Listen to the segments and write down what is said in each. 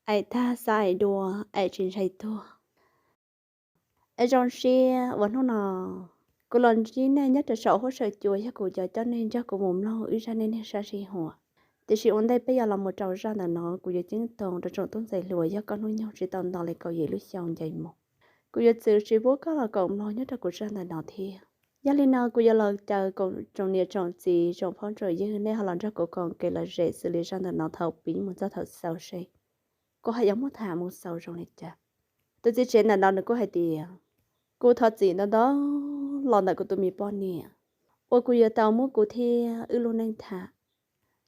aim tag xav aim dua, aim tsis ntshai tuag. Es zoo siab uas hnub no kuv los ntsib nej nyob rau saum huab saum cua, yog kuv cov coj nej nrog kuv mus mloog wb zaj neej neeg sab sij huam. Tiam sis ua ntej peb yuav los mus rau zaj ntawm no, kuv yuav ceeb toom rau tsoom tub ntxhais hluas, yog koj hnub nyoog tsis tau nto li kaum yim lub xyoo ncaim mus, kuv yuav txwm tsis pub koj los koom mloog nyob rau kuv zaj ntawm no thiab. Yog li no kuv yuav los caw tsoom niam tsoom txiv, tsoom phooj tsoom ywg, nej ho los nrog kuv koom kev lom zem xws li zaj ntawm no thaum pib mus txog thaum xaus seb kuv ho yuav muab tham mus xaus zoo li cas. Tus txiv tsev ntawm no nws kuj hais tias, kuv thov txim ntau ntau los ntawm kuv tus me poj niam uas kuv yuav tau muab kuv thiab wb lub neej tham,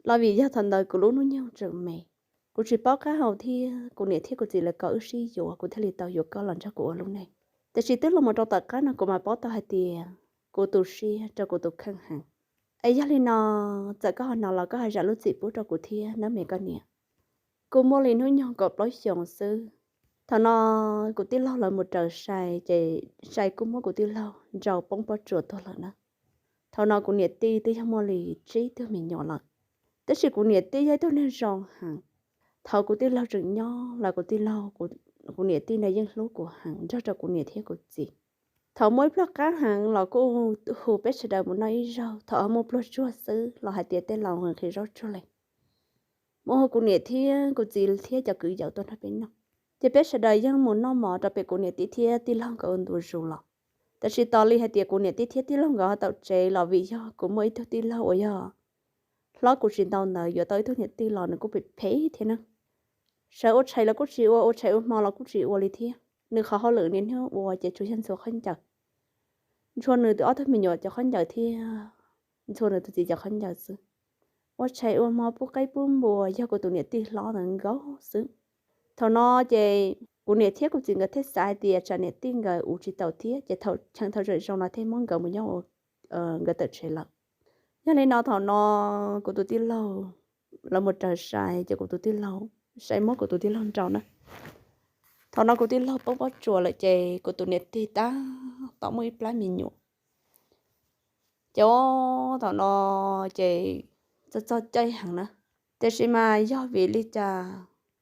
los vim yog thaum ntawd kuv lub hnub nyoog tseem me, kuv tsis paub qab hau thiab kuv niam thiab kuv txiv lawv kom wb sib yuav, kuv thiaj li tau yuav koj los nrog kuv ua lub neej. Tiam sis twb los mus rau tom qab no kuv mam paub tau hais tias kuv tu siab rau kuv tus kheej heev. Es yog li no, txawm koj ho hnov los koj ho zam lub txim pub rau kuv thiab nawb me koj niam. Kuv muaj li hnub nyoog kaum plaub xyoos xwb. Thaum no kuv tij laug lawv mus raws sai ces sai kuj muab kuv tij laug nrau poob pob tsuas tuag lawm na. Thaum no kuv niam tij twb yog muaj li tsib tug me nyuam lawm, tab sis kuv niam tij yog ib tug neeg zoo heev. Thaum kuv tij laug tseem nyob los kuv tij laug, kuv niam tij no yeej hlub kuv heev nrog rau kuv niam thiab kuv txiv. Thaum muaj ib pluag qab heev los kuj hu peb sawv daws mus noj ib zaug, thaum muaj pluag tsuag xwb los hais tias tej laus nqhis zaub tsuag li, mus hu kuv niam thiab kuv txiv thiab cov kwv yawm tuaj nrog peb noj. Ces peb sawv daws yeej mus noj mov rau pem kuv niam tij thiab tij laug nkawd ua ntu zus los. Tab sis tos li hais tias kuv niam tij thiab tij laug nkawd ho tau tsev los vim yog kuv muaj ib tug tij laug uas yog hlob kuv tsis ntau ntawd yuav tau ib tug niam tij los nws kuj phem phem thiab na. Sawv ua tshais los kuj tsis ua, ua tshais ua hmo los kuj tsis ua li thiab. Nws qhov hauj lwm niaj hnub ua ces tsuas yog ntxhua khaub ncaws, ntxhua nws tus ob tug me nyuam cov khaub ncaws thiab ntxhua nws tus txiv cov khaub ncaws xwb. Ua tshais ua hmo pub qaib pub npua yog kuv tus niam tij hlob ntawd nkaus xwb. Thaum no ces kuv niam thiab kuv txiv nkawd thiaj xav hais tias tsam niam tij nkawd ua tsis taus thiab ces thaum cheem thaum zawm zoo no thiaj muab nkawd mus nyob ua nkawd tawm tsev lawm. Yog li no thaum no kuv tus tij laug, lawv mus raws sai ces kuv tus tij laug, sai muab kuv tus tij laug nrau na. Thaum no kuv tij laug poob pob tsuas lawm ces kuv tus niam tij tab tom muaj ib plab me nyuam. Ces thaum no ces txog txog caij heev na, tiam sis mas yog vim li cas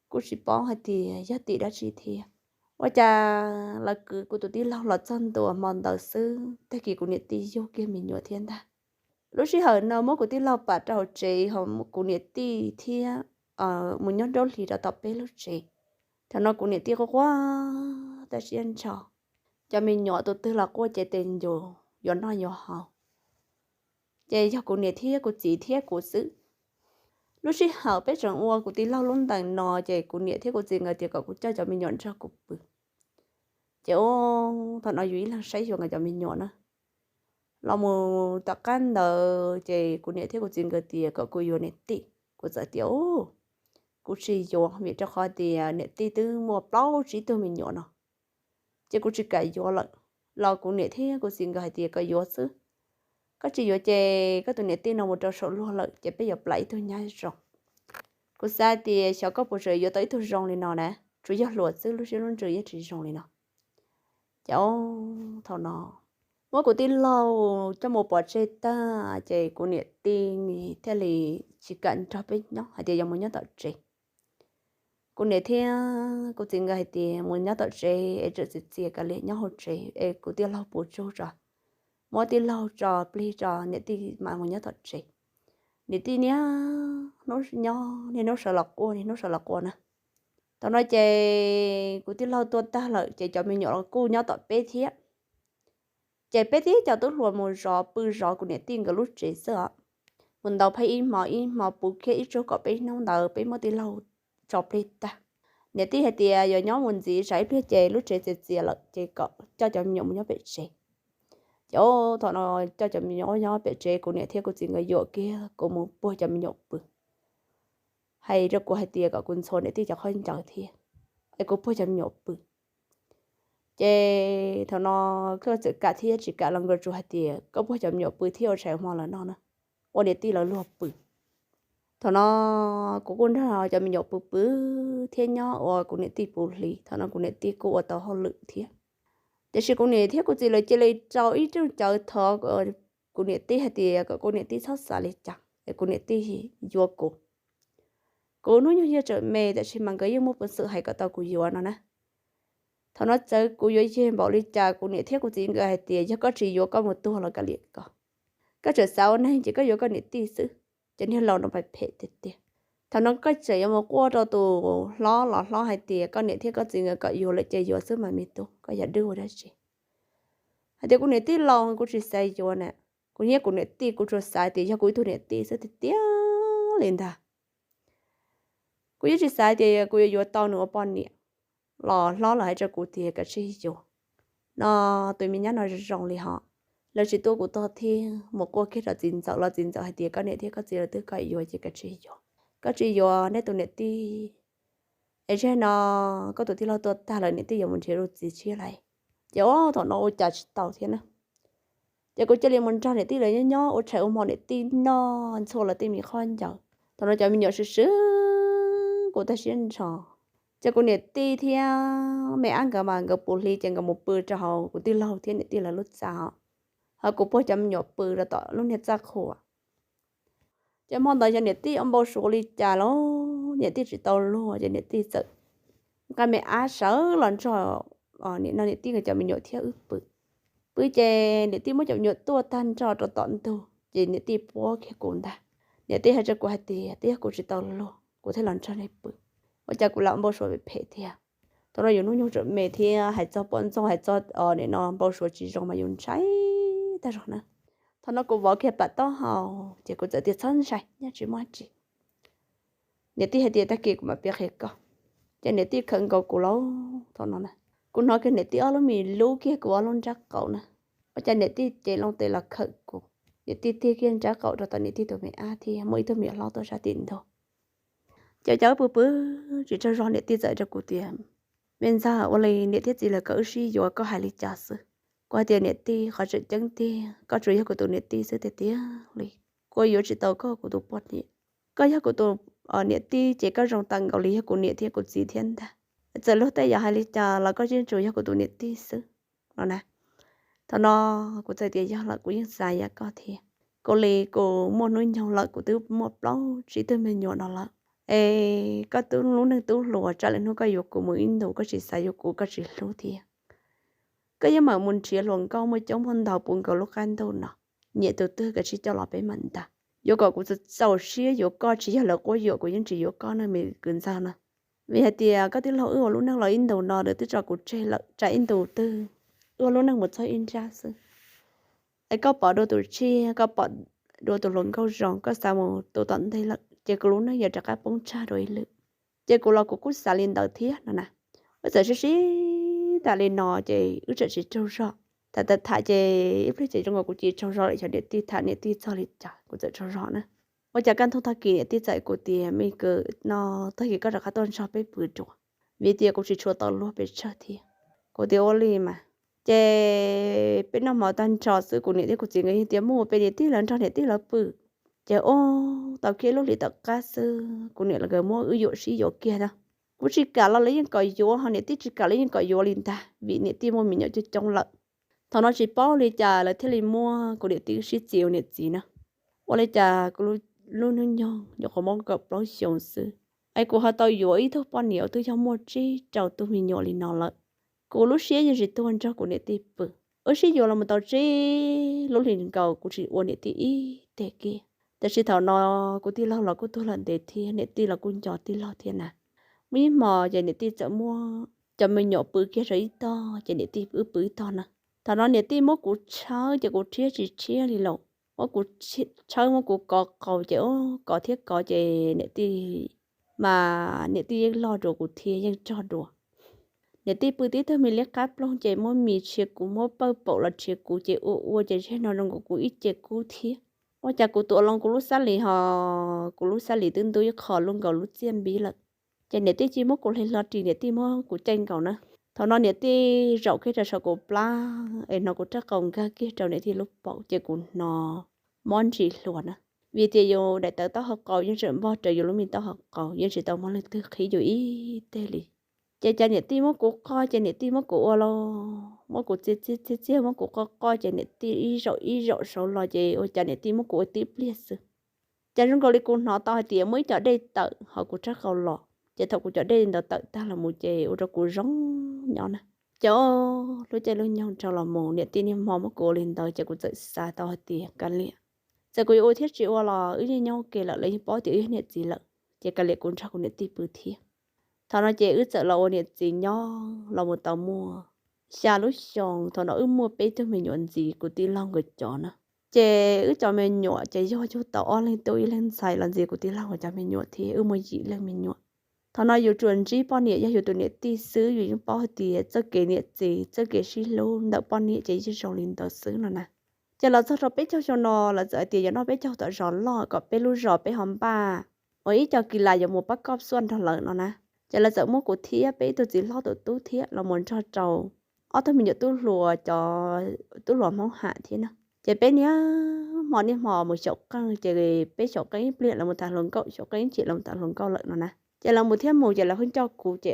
kuj tsis paub hais tias yog tim dab tsi thiab, ua cas lawv kwv kuv tus tij laug los txog ntua hmo ntawd xwb tag kis kuv niam tij yug kiag me nyuam thiab ntag. Lub sij hawm no muab kuv tij laug pam rau hauv tsev ho kuv niam tij thiab mus nyob nraub hlis rau tom peb lub tsev. Thaum no kuv niam tij quaj quaj tag siab ntsho, cov me nyuam tus twg los quaj ces tes ncus yuav noj yuav haus. Ces yog kuv niam thiab kuv txiv thiab kuv xwb. Lub sij hawm peb tseem ua kuv tij laug lub ntees no ces kuv niam thiab kuv txiv nkawd tias kom kuv coj cov me nyuam nrog kuv pw. Ces thaum no yus ib leeg saib xyuas nkawd cov me nyuam na. Los mus tom qab ntawd ces kuv niam thiab kuv txiv nkawd tias kom kuv yuav niam tij. Kuv txawm tias, kuv tsis yuav vim rau qhov tias niam tij twb muaj plaub tsib tug me nyuam no, ces kuv tsis kam yuav lawm. Los kuv niam thiab kuv txiv nkawd hais tias kom yuav xwb. Koj tsis yuav ces koj tus niam tij no mus rau saum luag lawm ces peb yuav plam ib tug nyab zoo. Kuv xav tias xyov koj puas tseem yuav tau ib tug zoo li no na, tsuas yog hluas xwb lub siab lub ntsws yeej tsis zoo li no. Ces thaum no muab kuv tij laug coj mus pov tseg tag ces kuv niam tij thiaj li tsis kam nrog peb nyob hais tias yuav mus nyob tom tsev. Kuv niam thiab kuv txiv nkawd hais tias mus nyob tom tsev es tseem txias txias kav liam nyob hauv tsev es kuv tij laug puas tsuaj tso, muab tij laug tso plig tso niam tij mam mus nyob tom tsev. Niam tij niaj hnub nyob niaj hnub sawv los quaj niaj hnub sawv los quaj na. Thaum no ces kuv tij laug tuaj tag lawm ces cov me nyuam los kuj nyob tom peb thiab. Ces peb tib cov tub hluas mus zov pw zov kuv niam tij nkawd lub tsev xwb os. Mus ntaus phab ib hmo ib hmo puv kiag ib tsuag kom peb hnub ntawd peb muab tij laug tso plig tag. Niam tij hais tias yuav nyob mus ntxiv tsam ib pliag ces lub tsev txias txias lawm ces kom coj cov me nyuam mus nyob pem tsev. Ces thaum no coj cov me nyuam nyob pem tsev kuv niam thiab kuv txiv nkawd yuam kiag kuv mus puag cov me nyuam pw. Hais rau kuv hais tias kom kuv ntxhua niam tij cov khaub ncaws thiab es kuv puag cov me nyuam pw. Ces thaum no kuj txawm kam thiab tsis kam los nkawd tsuas hais tias koj puag cov me nyuam pw thiab ua tshais hmo lawv noj na, ua niam tij lawv luag pw. Thaum no kuv kuj nrog cov me nyuam pw pw thiab nyob ua kuv niam tij puv hlis, thaum no kuv niam tij kuj ua tau hauj lwm thiab. Tiam sis kuv niam thiab kuv txiv lawv cia li rau ib rooj cawv thov kuv niam tij hais tias kom kuv niam tij txhob xav li cas es kuv niam tij yuav kuv. Kuv hnub nyoog yeej tseem me tab sis mas nkawd yeej muaj peev xwm hais kom tau kuv yuav no na. Thaum no txawm kuv yuav yeg npaum li cas kuv niam thiab kuv txiv nkawd hais tias yog koj tsis yuav koj mus tuag los kav liam ko, koj tseem xav ua neeg ces koj yuav koj niam tij xwb. Cov niag laus no phem phem tiag tiag. Thaum no koj tseem yuav mus quaj rau tus hlob los hlob hais tias koj niam thiab koj txiv nkawd kom yuav lawm ces yuav xwb mas me tub, koj yog dwb ua dab tsi? Hais tias kuv niam tij laus kuv tsis xav yuav na. Kuv niam, kuv niam tij kuv tsuas xav tias yog kuv ib tug niam tij xwb tiag tiag li ntag. Kuv yeej tsis xav tias kuv yuav yuav tau nws ua poj niam. Los hlob lawv hais rau kuv tias kav tsij yuav no, tus me nyab no zoo li hos, lawv tsis tuaj kuv tog thiab mus quaj kiag rau txiv ntxawm los txiv ntxawm hais tias koj niam thiab koj txiv lawv twb kom yuav ces kav tsij yuav. Koj tsis yuav neb tus niam tij es tseg no koj tus tij laug tuaj tag lawm niam tij yuav mus nrhiav tus txiv tshiab lawm. Ces ua thaum no ua cas tsis tau thiab na. Ces kuv cia li mus nrog niam tij lawv nyob nyob ua tshais ua hmo, niam tij noj ntxhua lawv tej me qhov ncauj. Thaum no cov me nyuam swb swb kuv tag siab ntso. Ces kuv niam tij thiab me ab nkawd mas nkawd puv hli ces nkawd mus pw rau hauv kuv tij laug thiab niam tij lawv lub txaj os. Ho kuv puag cov me nyuam pw rau tom lub niag txaj qhua. Ces hmo ntawd yog niam tij ua npau suav li cas los niam tij tsis tau luag ces niam tij txawm nqa me ab sawv los nrog nim no niam tij nkawd cov me nyuam thiab wb pw. Pw ces niam tij muab cov me nyuam tuaj tag nrho rau tom ntug ces niam tij puab kiag kuv ntag. Niam tij hais rau kuv hais tias twb yog kuv tsis tau luag kuv thiaj los nrog nej pw. Ua cas kuv lam npau suav phem phem thiab. Thaum no yus hnub nyoog tseem me thiab hais txog poj ntxoog hais txog nim no npau suav tsis zoo mas yus ntshai tag zog na. Thaum no kuv vov kiag pam taub hau ces kuv txawm tias txhob ntshai, nyob tsis muaj dab tsi. Niam tij hais tias tag kis kuv mam piav qhia koj. Ces niam tij khawm nkaus kuv lauj thaum no na. Kuv hnov kiag niam tij ob lub mis lub kiag kuv ob lub nrab qaum na. Ua cas niam tij cev loo tes los khawm kuv. Niam tij tig kiag nrab qaum rau tom niam tij tus me ab thiab muaj ib tug me nyuam hlob tuaj sab tim ntug. Ces cas wb pw pw tsis tsaug zog niam tij txawm rau kuv tias, me ntxawg, ua li niam thiab txiv lawv kom wb sib yuav koj hais li cas xwb? Kuv hais tias niam tij, qhov tseem ceeb tiag koj tsuas yog kuv tus niam tij xwb tiag tiag li. Kuv yuav tsis tau koj kuv tus poj niam. Koj yog kuv tus niam tij ces koj zoo tas nkaus li yog kuv niam thiab kuv txiv thiab ntag. Txawm luag tej yam hais li cas los koj yeej tsuas yog kuv tus niam tij xwb no na. Thaum no kuv txawm tias yog lawm kuv yeej xav yam koj thiab. Kuv li kuv muaj hnub nyoog lawm kuv twb muaj plaub tsib tug me nyuam no lawm. Es koj twb lub neej tub hluas tsam lwm hnub koj yuav kuv mus ib ntus koj tsis xav yuav kuv koj tsis hlub thiab. Koj yeej mam mus nrhiav hluas nkauj muaj coob muaj ntau puv nkaus lub qab ntuj no. Nyiam tus twg kav tsij coj los peb mam ntag. Yuav kom kuv txaus siab yuav koj tsis yog lawv quab yuam kuv yeej tsis yuav koj ne me kwv ntxawg na. Vim hais tias koj tij laug wb ua lub neej los ib ntus no lawv twb tso kuv tseg lawm tsam ib ntus twg wb ua lub neej mus txog ib nrab xwb. Es koj pom dua tus tshiab, koj pom dua tus hluas nkauj zoo, koj xav mus tu tom ntej lawm ces kuv lub neej yuav rov qab poob tsag dua ib lwm. Ces kuv los kuv kuj xav li ntawd thiab no na. Wb txawm sib sib tham li no ces wb txawm tsis tsaug zog. Tham tham tham ces ib pliag ces zoo nkaus kuv cia li tsaug zog lawm, xyov niam tij tham niam tij txog li cas kuv txawm tsaug zog na. Ua cas kaj ntug tag kis niam tij txawm kuv tias me kwv no, tag kis koj rov qab tuaj nrog peb pw dua, vim tias kuv tsis tshua tau luag pes tsawg thiab. Kuv tias ua li mas. Ces peb noj hmo tag nrho xwb kuv niam thiab kuv txiv nkawd yeej tias mus pem niam tij lawv nrog niam tij lawv pw. Ces ua tau kiag lub hlis tom qab xwb kuv niam lawv nkawd muab wb yuam sib yuav kiag na. Kuv tsis kam los lawv yeej kom yuav, ho niam tij tsis kam lawv yeej kom yuav li ntag vim niam tij muaj me nyuam coob coob lawm. Thaum no tsis paub li cas lawv thiaj li muab kuv niam tij wb sib txiv ua niam txiv na. Ua li cas kuv lub hnub nyoog nyuam qhuav muaj kaum plaub xyoos xwb es kuv ho tau yuav ib tug poj niam uas twb yog muaj tsib rau tug me nyuam li no lawm. Kuv lub siab yeej tsis tuag nrog kuv niam tij pw. Wb sib yuav los mus tau tsib lub hlis nkaus kuv tsis ua niam tij ib teg kiag. Tab sis thaum no kuv tij laug los kuj tuag lawm ntev thiab niam tij los kuj nco tij laug thiab na. Muaj ib hmo ces niam tij txawm muab cov me nyuam pw kiag rau ib tog ces niam tij wb pw ib tog na. Thaum no niam tij muab kuv tshawb ces kuv rhiab tsis rhiab li lawm. Muab kuv tshawb muab kuv kov qaus ces kov thiab kov ces niam tij mas niam tij yeej loj dua kuv thiab yeej rog dua. Niam tij pw tib tug me liab qab ploog ces muab mis rhiav kuv, muab pawj paum los rhiav kuv ces ua ua ces zeg no zoo nkaus kuv ib ce kub thiab. Ua cas kuv tuav loo kuv lub xab lis ho kuv lub xab lis twb ntub ib qho lub nkaus lub txiaj npib lawm. Ces niam tij cia muab kuv hle hlo ris niam tij muab kuv caij nkaus na. Thaum no niam tij zaum kiag rau saum kuv plab es hnov kuv rab qau nkag kiag rau niam tij lub paum ces kuv hnov mob ntsis hluas na. Vim tias yus daim tawv taub hau qau yeej tseem npog raws yus lub me taub hau qau, yeej tsis tau muaj leej twg qhib yus ib teg li. Ces cas niam tij muab kuv qoj ces niam tij muab kuv ua los muab kuv txiag txiag txiag txiag muab kuv qoj qoj ces niam tij ib zaum ib zaum saud los ces ua cas niam tij muab kuv ua tib pliag xwb. Ces zoo nkaus li kuv hnov tau hais tias muaj ib co dej tawm hauv kuv rab qau los, ces thaum kuv cov dej ntawd tawm tag los mus ces ua rau kuv zoo nyob na. Ces lub caij lub nyoog rau los mus niam tij niaj hmo muab kuv ua li ntawd ces kuv txawm xav tau hais tias kav liam, txawm kuv yuav ua thiab tsis ua los wb yeej nyob ua ke lawm, lawv yeej paub tias wb yog niam txiv lawm, ces kav liam kuv nrog kuv niam tij pw thiab. Thaum no ces wb txawm los ua niam txiv nyob los mus tau muaj xya lub xyoo, thaum no wb muaj peb tug me nyuam ntxiv kuv tij laug nkawd cov na. Ces wb cov me nyuam ces yog yug tau ob leeg tub ib leeg ntxhais los ntxiv kuv tij laug nkawd cov me nyuam thiab wb muaj yim leej me nyuam. Thaum no yus tsuas ntsib poj niam yog yus tus niam tij xwb, yus yeej paub hais tias txoj kev niam txiv txoj kev sib hlub ntawm poj niam ces yeej zoo li ntawd xwb no na. Ces los txog rau peb caug xyoo no lawv txawm hais tias yuav noj peb caug tom zos loj kom peb lub zos peb ho npaj ua ib co kis las yuav mus pab koj xuaj nrog lawv no na. Ces lawv txawm muab kuv thiab peb ib tug txiv hlob tus tub thiab los mus nrog rau ob tug me nyuam tub hluas cov tub hluas Hmoob Ham thiab na. Ces peb niaj hmo niaj hmo mus xyaum qeej, ces peb xyaum qeej ib pliag lawv mus tham hluas nkauj, xyaum qeej ib chim lawv mus tham hluas nkauj lawm no na. Ces lawv mus thiab mus ces lawv kuj coj kuv ces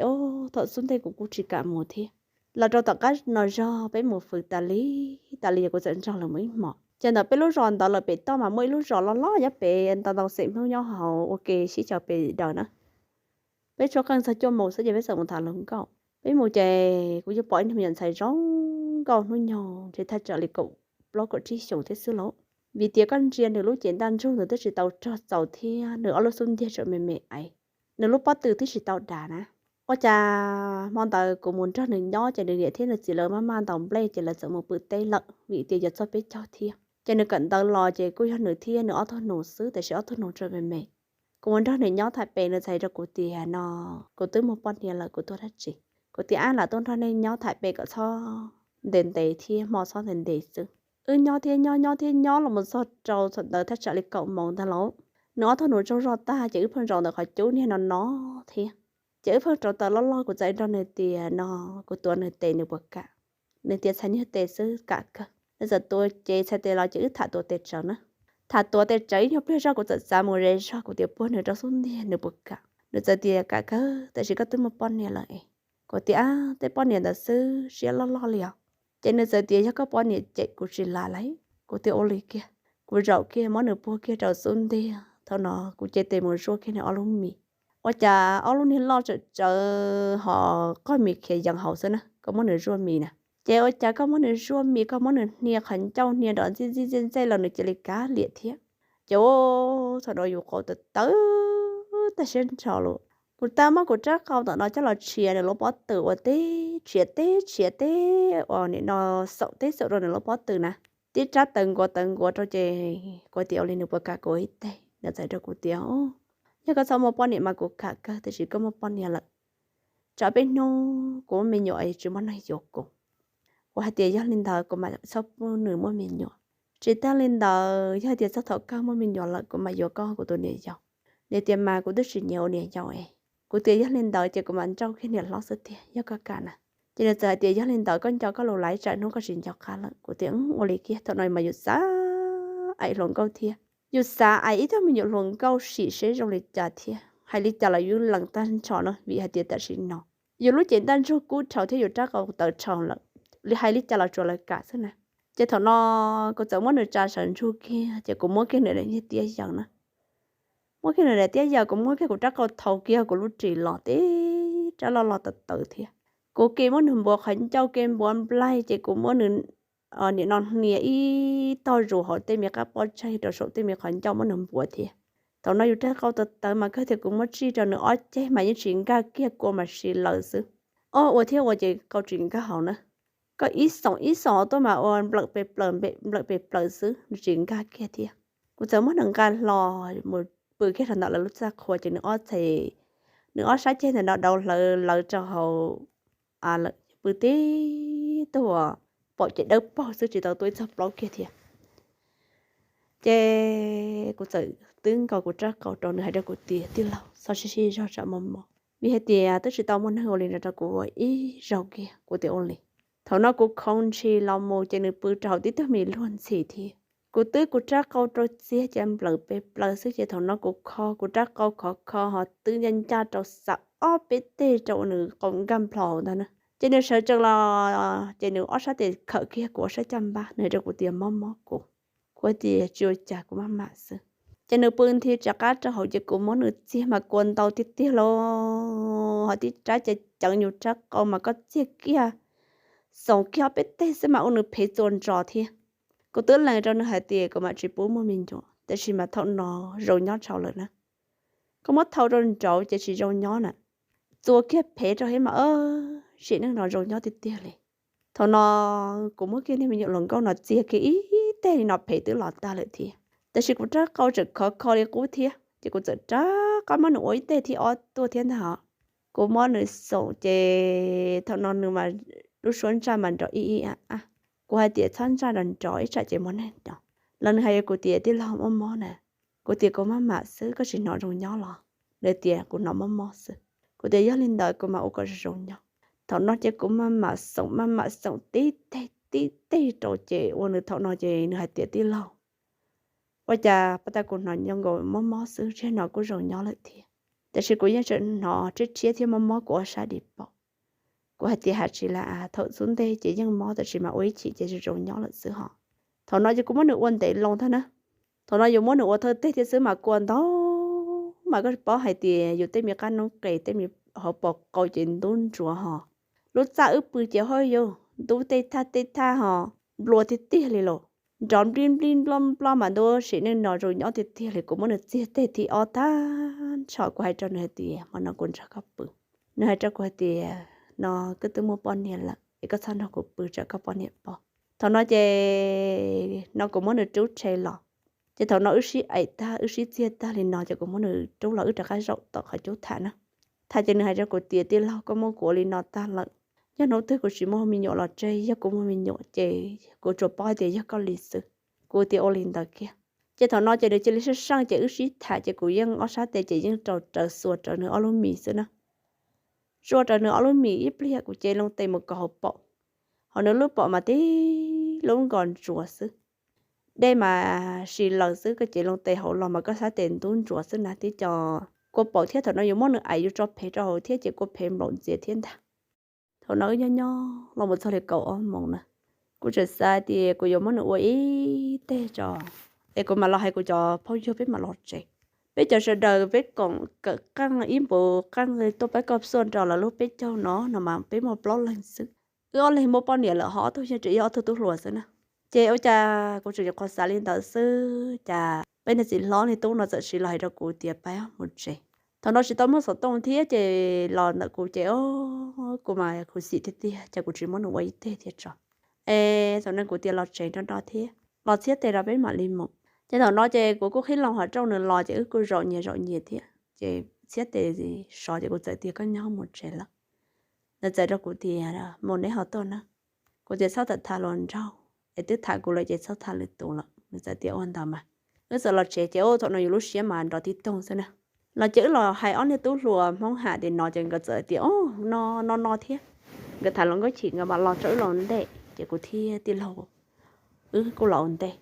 thaum xub ntiag kuv kuj tsis kam mus thiab. Los rau tom qab no zog peb mus fws tas li tas li kuv txawm nrog lawv mus ib hmos. Ces ntawm peb lub zos ntawd lawm pem toj mas muaj ib lub zos loj loj nyob pem ntau ntau xeem Hmoob nyob hauv ua ke sib xyaw pes daws na. Peb tshuab qeej txog cuaj moos xwb ces peb txawm mus tham hluas nkauj. Peb mus ces kuv yeej pom ib tug me nyuam ntxhais zoo nkauj hnub nyoog ntshe thaj tsam li kaum plaub kaum tsib xyoos thiab xwb lauj. Vim tias koj ntsia nws lub cev ntaj ntsug nws twb tsis tau rog txaus thiab nws ob lub xub ntiag tseem me me aiv, nws lub pob tw twb tsis tau dav na. Ua cas hmo ntawd kuv mus nrog nws nyob ces nws niam thiab nws txiv lawv maj maj ntaus nplej ces lawv txawm mus pw teb lawm vim tias yuav txog peb caug thiab. Ces nws kawm ntawv los ces kuj yog nws thiab nws ob tug nus xwb, tiam sis ob tug nus tseem me me. Kuv mus nrog nws nyob thaum pem, nws txhais rau kuv tias no, kuv twb muaj poj niam lawm, kuv tuaj dab tsi? Kuv tias ab, lam tuaj nrog nej nyob thaum pem kom txhob ntev ntev thiab hmo txhob ntev ntev xwb. Wb nyob thiab nyob, nyob thiab nyob los mus txog rau thaum ntawd thaj tsam li kaum moos ntag lauj. Nws ob tug nus tsaug zog tag ces wb pheej zaum ntawm qhov cub niag no no thiab. Ces wb pheej rauv taws loj loj, kuv txawm nrog nws tias no, kuv tuav nws tes nws puas kam. Nws tias txhais niag tes xwb kam kawg. Nws txawm tuav ces txhais tes los ces wb tham tuav tes tsawv na. Tham tuav tes tsawv ib nyuag pliag zog kuv txawm txav mus ze zog, kuv tias puag nws rau xub ntiag nws puas kam. Nws txawm tias kam kawg, tiam sis koj twb muaj poj niam lawm es. Kuv tias ab, tej poj niam ntawd xwb siab loj loj li os. Ces nws txawm tias yog koj poj niam cem kuv tsis lam lauj. Kuv tias ua li kiag. Kuv zaum kiag muab nws puag kiag rau xub ntiag, thaum no kuv cev tes mus zuaj kiag nws ob lub mis. Ua cas ob lub niag loj tsawm tsawv ho qoj mis khiav yees hauv xwb na, koj muab nws zuaj mis na. Ces ua cas koj muab nws zuaj mis, koj muab nws hnia qhov ncauj hnia nrov ntxij ntxij ntxej ntxej los nws cia li kav liam thiab. Ces thaum no yus qau tawv tawv tag siab nrho lawm. Kuv tab muab kuv rab qau tom no coj los tshiav nws lub pob tw ua teb tshiav teb tshiav teb ua nim no xaum teb xaum rau nws lub pob tw na. Tib rab tawv nkuav tawv nkuav rau ces kuv tias ua li nws puas kam kuv ib teg, nws txhais rau kuv tias yog koj txhob muaj poj niam mas kuv kam kawg, tiam sis koj muaj poj niam lawm, tsam peb hnub kuv muaj me nyuam es tsis muaj neeg yuav kuv. Kuv hais tias yog li ntawd kuv mam txhob pub nws muaj me nyuam. Tsis tas li ntawd yog tias txog thaum koj muaj me nyuam lawm kuv mam yuav koj kuv tus niam yau. Nws tias mas kuv twb tsis nyiam ua niam yau es. Kuv tias yog li ntawd ces kuv mam nrauj kiag niam hlob xwb tiag yog koj kam na. Ces nws txawm hais tias yog li ntawd koj nco koj lus laiv, tsam hnub koj tsis nco qab lawm. Kuv tias ua li kiag, thaum no mas yus xav aim hluas nkauj thiab. Yus xav aim ib tug me nyuam hluas nkauj sim seb zoo li cas thiab, hais li cas los yus lees tag nrho no vim hais tias tam sim no yus lub cev ntaj ntsug kub dhau thiab yus rab qau tawv dhau lawm, li hais li cas los tsuas lawv kam xwb na. Ces thaum no kuv txawm muab nws tsa sawv ntsug kiag ces kuv muab kiag nws daim niag tiab yaws na. Muab kiag nws daim tiab yaws, kuv muab kiag kuv rab qau thau kiag kuv lub ris los tib rab loj loj tawv tawv thiab. Kuv ke muab nws npuav qhov ncauj ke npuav nplaig ces kuv muab nws nim no hnia ib tog zus hauv tej me qab pob tsaig rau saum tej me qhov ncauj muab nws npuav thiab. Thaum no yus rab qau tawv tawv mas kawg thiab kuv muab tsij rau nws ob ceg mas yeej tsis nkag kiag, kua mas si lawm xwb. Ob ua thiab ua ces qau tsis nkag hauv na. Koj ib xoom ib xoom tuaj mas ua nplawm pes plaws nplawm pes plaws xwb, nws tsis nkag kiag thiab. Kuv txawm muab nws nqa hlo mus pw kiag rau ntawm lawv lub txaj qhua ces nws ob txhais, nws ob sab ceg ntawm no dauv hlawv lawv rau hauv lawm, pw tib tug paum ces dawb paug xwb tsis tau tuaj ib txog plaub kiag thiab. Ces kuv txawm twb nkaus kuv rab qau rau nws hais rau kuv tias tij laug txhob sib sib zog tsam mob mob, vim hais tias twb tsis tau muaj neeg ua li no rau kuv ua ib zaug kiag. Kuv tias ua li. Thaum no kuv khoov ntshis los mus ces nws pw rau hauv tib tug me luag ntxhi thiab. Kuv twb kuv rab qau rau txiag ces nplawm pes plaws xwb ces thaum no kuv kho kuv rab qau khov kho ho twb ncaj ncaj rau xav ob peb teg rau ua nws qau nkag nplho ntag na. Ces nws sawv tsees los ces nws ob sab tes khawm kiag kuv ob sab caj npab, nws hais rau kuv tias mob mob kuv. Kuv tias tsis ua cas, kuv maj mam xwb. Ces nws pw nthi rov qab rau hauv ces kuv muab nws txiag mas kua ntau tiag tiag los ho tib rab ceev ceev yus rab qau mas koj txiag kiag xoom kiag ob peb teg xwb mas ua nws phev txuas nrov thiab. Kuv twb lees rau nws hais tias kuv mam tsis pub muaj me nyuam, tab sis mas thaum no zoo nyob tshaj lawm na. Koj muab thau rau nraud ces tsis zoo nyob na, txuas kiag phev rau thiab mas sim neej no zoo nyob tiag tiag li. Thaum no kuv muab kiag niag me nyuam hluas nkauj no txiag kiag ib teg li no phev twb los tag lawm thiab, tab sis kuv rab qau tseem khov kho li qub thiab ces kuv txawm rov qab muab nws ua ib teg thib ob tuaj thiab ntag os. Kuv muab nws xoom ces thaum no nws mas lub suab ntsaj mas nrov ib ib a, kuv hais tias txhob ntsaj nrov nrov ib tsam ces muaj neeg nyob. Los nws hais rau kuv tias tij laug, mob mob na. Kuv tias kuv maj mam xwb, koj tsis hnov zoo nyob los? Nws tias kuv hnov mob mob xwb. Kuv tias yog li ntawd kuv mam ua kom zoo zoo nyob. Thaum no ces kuv maj mam xoom maj mam xoom tib teg tib teg rau ces ua nws thaum no ces nws hais tias tij laug, ua cas pab tas kuv hnov nyob nkaus mob mob xwb, tsis hnov kuj zoo nyob lawm thiab. Tab sis kuv yeej tseem hnov rhiab rhiab thiab mob mob kuv ob sab di paum. Kuv hais tias has tsis la as, thaum xub ntej ces yeej mob tab sis mas ua ib chim ces zoo zoo nyob lawm xwb hos. Thaum no ces kuv muab nws ua ntev loo tag na. Thaum no yus muab nws ua thawj teg thiab xwb mas kua ntau, mas koj paub hais tias yus tej me qab noob qes tej me hauv paus qau ces ntub ntsuav hos. Lub txaj wb pw ces haj yus ntub tej thaj tej thaj hos nplua tiag tiag li los, nrov nplij nplij nploj nploj mas ntuj sim neej no zoo nyob tiag tiag li. Kuv muab nws txiag teg thib ob tag nrho kuv hais rau nws hais tias hmo no kuv nrog koj pw. Nws hais rau kuv hais tias no koj twb muaj poj niam lawm es koj txhob nrog kuv pw tsam koj poj niam paub. Thaum no ces no kuv muab nws rub rhe los, ces thaum no wb sib aim tag wb sib txiag tag li no ces kuv muab nws rub los wb rov qab zaum tom qhov cub tham na. Tham ces nws hais rau kuv tias tij laug, koj muab kuv ua li no tag lawm, yog hnub twg kuv tsis muaj me nyuam los tseg, yog kuv muaj me nyuam ces kuv tsuas paub hais tias yog koj li xwb. Kuv tias ua li ntawd kiag. Ces thaum no ces nws cia li saj saj ces wb sib tham ces kuv yeej ob sab tes ces yeej rau rawv xuas rawv nws ob lub mis xwb na. Xuas rawv nws ob lub mis ib pliag kuv cev loo tes mus kaus hauv paum, hos nws lub paum mas tib lub nkos ntsuav xwb. Dej mas si laws xwb, koj cev loo tes hauv los mas koj sab tes ntub ntsuav xwb na, tib co kua paum thiab thaum no yus muab nws aim yus tso phev rau hauv thiab ces kua phev nplaum ntxias thiab ntag. Thaum no wb nyob nyob los mus txog li kaum ob moos na, kuv tseem xav tias kuv yuav muab nws ua ib teg tso es kuv mam los hais kuv cov phooj ywg peb mam los tsev. Peb cov sawv daws peb koom kawm qeej ib npuv qeej tuaj pab koj xuaj rau lawv lub peb caug no no mas peb muaj plaub leeg xwb. Wb ob leeg muaj poj niam lawm ho ob tug yeej tseem yog ob tug tub hluas xwb na. Ces ua cas kuv tseem nyuam qhuav xav li ntawd xwb cas peb niag txiv hlob niag tub no txawm siv los hais rau kuv tias pab mus tsev. Thaum no tsis tau muaj xov tooj thiab ces los ntawm kuv ces kuv mas khuv xim tiag tiag ces kuv tsis muab nws ua ib teg thiab tso. Es thaum no kuv tias los tsev nrog nrog thiab los txhiab tes rau peb mam li mus. Ces thaum no ces kuv kuj qhib loo hauv rooj nws los ces wb kuj zaum nyias zaum nyias thiab ces txhiab tes sov ces kuv txawm tias koj nyob mus tsev lawm. Nws txawm rau kuv tias mus neb ho tuaj na. Kuv tias txhob tham tham hluas nraug es twb tham kuv lawm ces txhob tham lwm tus lawm. Nws txawm tias ua ntawd mas wb txawm los tsev ces thaum no yus lub siab mas nrov tib toog xwb na. Los ces wb los hais ob niag tub hluas Hmoob Ham tim no ces nkawd txawm tias o, no no no thiab. Nkawd tham hluas nkauj chim nkawd mam los tso wb los ntej ces kuv thiab tij laug wb kuj los ua ntej.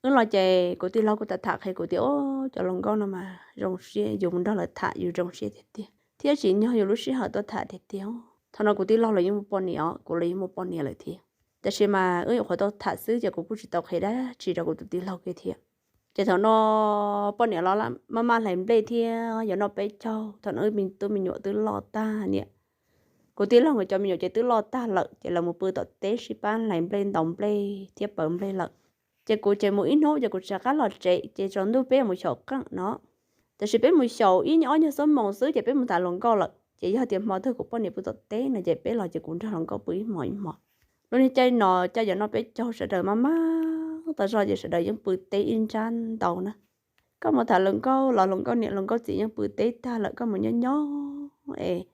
Wb los ces kuv tij laug kuj tham tham qhia kuv tias o, cov hluas nkauj no mas zoo siab, yus mus nrog lawv tham yus zoo siab tiag tiag thiab tsim nyog yus lub sij hawm tuaj tham tiag tiag. Thaum no kuv tij laug los yeej muaj poj niam os, kuv los yeej muaj poj niam lawm thiab. Tab sis mas wb nyuam qhuav tau tham xwb ces kuv kuj tsis tau qhia dab tsi rau kuv tus tij laug kiag thiab. Ces thaum no poj niam los maj maj hlais nplej thiab yuav noj peb caug, thaum no wb me tub me nyuam twb loj tag niam. Kuv tij laug nkawd cov me nyuam ces twb loj tag lawm ces lawv mus pw tom teb sib pab hlais nplej ntaus nplej thiab paws nplej lawm. Ces kuv ces mus ib hnub ces kuv rov qab los tsev ces tsaus ntuj peb mus xyaum qeej no. Tab sis peb mus xyaum ib ob nyuag xuab moos xwb ces peb mus tham hluas nkauj lawm ces yog tias hmo twg kuv poj niam pw tom teb no ces peb los ces kuv nrog hluas nkauj pw ib hmos ib hmos. Lub niag caij no caij yuav noj peb caug sawv daws maj maj tas zog ces sawv daws yeej pw teb ib nrab ntau na. Koj mus tham hluas nkauj los hluas nkauj niam hluas nkauj txiv yeej pw teb tag lawm, koj mus nyob nyob es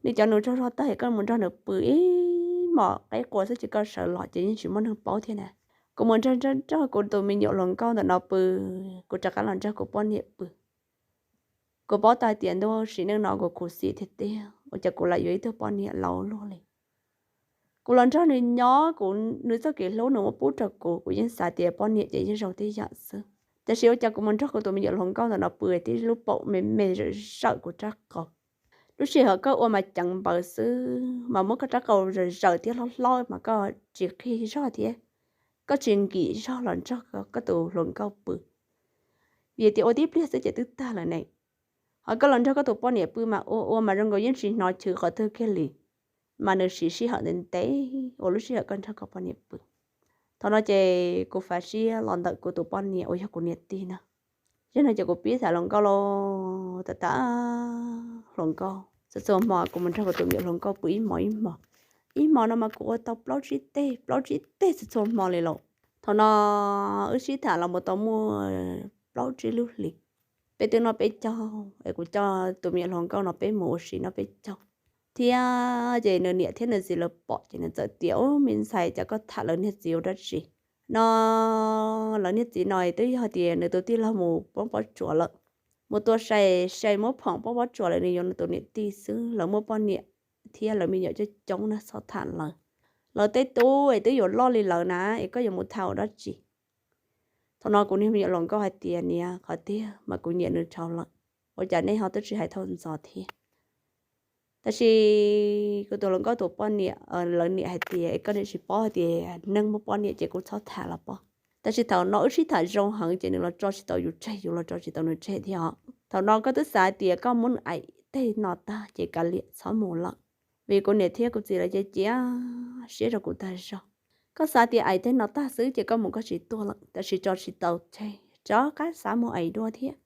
nws cov nus tsaug zog tag es koj mus nrog nws pw ib hmos qeb qua xwb ces koj sawv los ces yeej tsis muaj neeg paub thiab na. Kuv mus nrog nrog nrog kuv tus me nyuam hluas nkauj ntawm no pw, kuv rov qab los nrog kuv poj niam pw. Kuv paub tau tias ntuj sim neej no kuv khuv xim tiag tiag, ua cas kuv lam yuav ib tug poj niam laus luaj li. Kuv los nrog nws nyob, kuv, nws txoj kev hlub nws muab pub rau kuv, kuv yeej xav tias poj niam ces yeej zoo tib yam xwb. Tab sis ua cas kuv mus nrog kuv tus me nyuam hluas nkauj ntawm no pw tib lub paum me me zawm zawm kuv rab qau. Lub sij hawm koj ua mas ceev npaws xwb mas muab koj rab qau zawm zawm thiab hlob hlob mas koj tsis qig zog thiab koj tsis nkim zog los nrog koj tus hluas nkauj pw. Vim tias ua tib pliag xwb ces twb tag lawm ne. Ho koj los nrog koj tus poj niam pw mas ua ua mas zoo nkaus yeej tsis hnov chwv qhov twg kiag li, mas nws siv sij hawm ntev ntev ua lub sij hawm koj nrog koj poj niam pw. Thaum no ces kuv fav siab los ntawm kuv tus poj niam uas yog kuv niam tij na. Yog no ces kuv pib tham hluas nkauj los tham tham hluas nkauj txhua txhua hmo, kuv mus nrog kuv tus me nyuam hluas nkauj pw ib hmos ib hmos. Ib hmos no mas kuv ua tau plaub tsib teg, plaub tsib teg txhua txhua hmo li lauj. Thaum no wb sib tham los mus tau muaj plaub tsib lub hlis. Peb twb noj peb caug es kuv coj tus me nyuam hluas nkauj no peb mus ua si noj peb caug thiab. Ces nws niam thiab nws txiv lawv pom ces nws txawm tias, Ub, me ntxhais, cas koj tham lawv niag txiv ua dab tsi? No lawv niag txiv no twb yog tias nws tus tij laug mus poob pob tsuas lawm, mus tua sai sai muab phom poob pob tsuas lawm, nws yuav nws tus niam tij xwb, lawv muaj poj niam thiab lawv me nyuam coob coob na, txhob tham lawv. Lawv tej tub es twb yuav loj li lawv na, es koj yuav mus tham ua dab tsi? Thaum no kuv niag me nyuam hluas nkauj hais tias, Niam, qhov tiag mas kuv nyiam nws dhau lawm, ua cas nej ho twb tsis hais thauj ntxov thiab? Tab sis kuv tus hluas nkauj tus poj niam, lawv niam hais tias, Es koj niam tsis paub hais tias neeg muaj poj niam ces kuj txhob tham los pob. Tab sis thaum no wb sib tham zoo heev ces nws los tso tsis tau yus tseg, yus los tso tsis tau nws tseg thiab os. Thaum no koj twb xav tias koj muab nws aim teg no tag ces kav liam txhob mus lawm, vim kuv niam thiab kuv txiv lawv cia cia siab rau kuv tag zog. Koj xav tias aim teg no tag xwb ces koj mus koj tsis tuaj lawm, tab sis tso tsis tau tseg, rov qab xav mus aim dua thiab.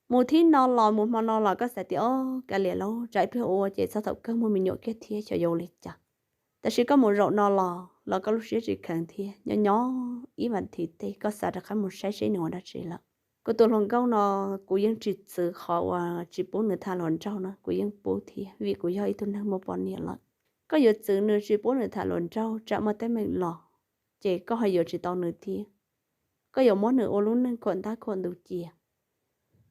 Mus thib no los mus hmo no los koj xav tias, O, kav liam lauj, tsam ib pliag ua ces txog thaum kawg muaj me nyuam kiag thiab xyov yuav ua li cas. Tab sis koj mus zaum no los los koj lub siab tsis kheev thiab, nyob nyob ib vas thiv tej koj xav rov qab mus saib seb nws ua dab tsi lawm. Kuv tus hluas nkauj no kuv yeej tsis txwv qhov uas tsis pub nws tham hluas nraug no, kuv yeej pub thiab vim kuv yog ib tug neeg muaj poj niam lawm. Koj yuav txwv nws tsis pub nws tham hluas nraug tsam muaj teeb meem los ces koj ho yuav tsis tau nws thiab. Koj yuav muab nws ua lub neej khuam ntab khuam ntuv cia.